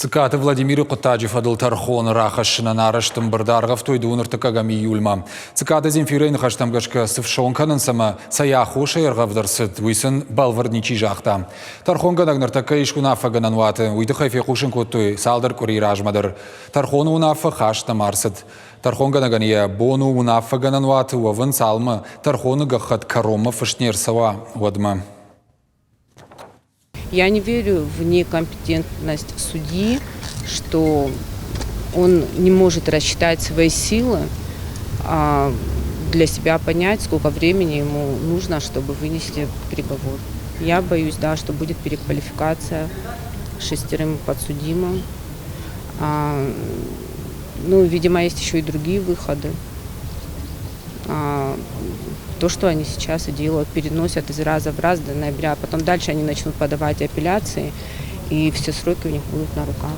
Цыкаты Владимиры хъуыддаджы фӕдыл тӕрхоны рахӕссынӕн арӕзт ӕмбырд аргъӕвтой дыууын ӕртыккӕгӕм июльмӕ. Цыкаты Земфирӕйы ныхӕстӕм гӕсгӕ цы фсон кӕнынц ӕмӕ цӕй аххосӕй ӕргъӕвд ӕрцыд, уый сын бӕлвырд ничи загъта. Тӕрхонгӕнӕг ныртӕккӕ ис уынаффӕгӕнӕн уаты, уый тыххӕй фехъусын кодтой цалдӕр къуырийы размӕ дӕр. Тӕрхоны уынаффӕ хаст нӕма ӕрцыд. Тӕрхонгӕнӕгӕн йӕ бон у уынаффӕгӕнӕн уаты уӕвын, цалынмӕ тӕрхоны гӕххӕтт кӕронмӕ фыст не рцӕуа, уӕдмӕ. Я не верю в некомпетентность судьи, что он не может рассчитать свои силы, для себя понять, сколько времени ему нужно, чтобы вынести приговор. Я боюсь, да, что будет переквалификация шестерым подсудимым. Ну, видимо, есть еще и другие выходы. То, что они сейчас и делают, переносят из раза в раз до ноября, а потом дальше они начнут подавать апелляции, и все сроки у них будут на руках.